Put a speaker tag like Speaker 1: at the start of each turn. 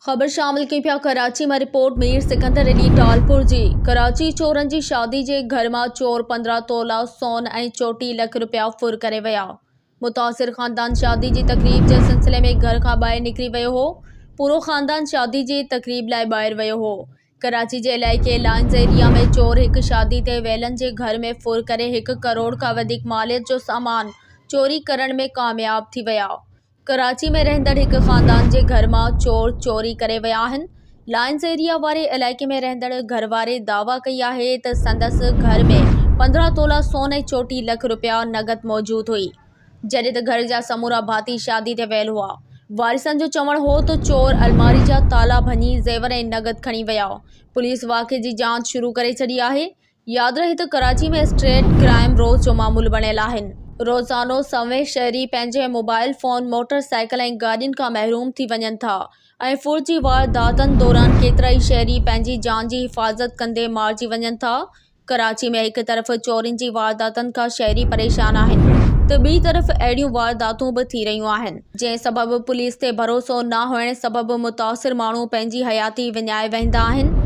Speaker 1: خبر شامل ڪيون پيا ڪراچي مان رپورٽ مير سڪندر علي ٽالپور جي ڪراچي چورن جي شادي جي گهر مان چور 15 تولا سون ۽ 34 لک رپيا ڦر ڪري ويا متاثر خاندان شادي جي تقريب جي سلسلي ۾ گهر کان ٻاهر نڪري ويو هو پورو خاندان شادي جي تقريب لاء ٻاهر ويو هو ڪراچي جي علائقي لائنز ايريا ۾ چور هڪ شادي تي ويلن جي گهر ۾ ڦر ڪري هڪ ڪروڙ کان وڌيڪ ماليت جو سامان چوري ڪرڻ ۾ ڪامياب ٿي ويا ڪراچي ۾ رهندڙ هڪ خاندان جي گهر مان چور چوري ڪري ويا آهن. لائنز ايريا واري علائقي ۾ رهندڙ گهر واري دعويٰ ڪئي آهي ته سندس گهر ۾ 15 تولا سون ۽ 34 لک رپيا نقد موجود هئي، جڏهن ته گهر جا سمورا ڀاتي شادي تي ويل هئا. وارثن جو چوڻ هو ته چور الماري جا تالا ڀڃي زيور ۽ نقد کڻي ويا. پوليس واقعي جي جاچ شروع ڪري ڇڏي آهي. ياد رهي ته ڪراچي ۾ اسٽريٽ ڪرائم روز جو معمول بڻيل آهن. روزانو سوين شهري پنهنجي موبائل فون، موٽر سائيڪل ۽ گاڏين کان محروم ٿي وڃن ٿا ۽ ڦر جي وارداتن دوران ڪيترائي شهري پنهنجي جان جي حفاظت ڪندي مارجي وڃن ٿا. ڪراچي ۾ هڪ طرف چورين جي وارداتن کان شهري پريشان آهن ته ٻئي طرف اهڙيون وارداتون به ٿي رهيون آهن، جنهن سبب پوليس تي ڀروسو نه هئڻ سبب متاثر ماڻهو پنهنجي حياتي وڃائي ويهندا آهن.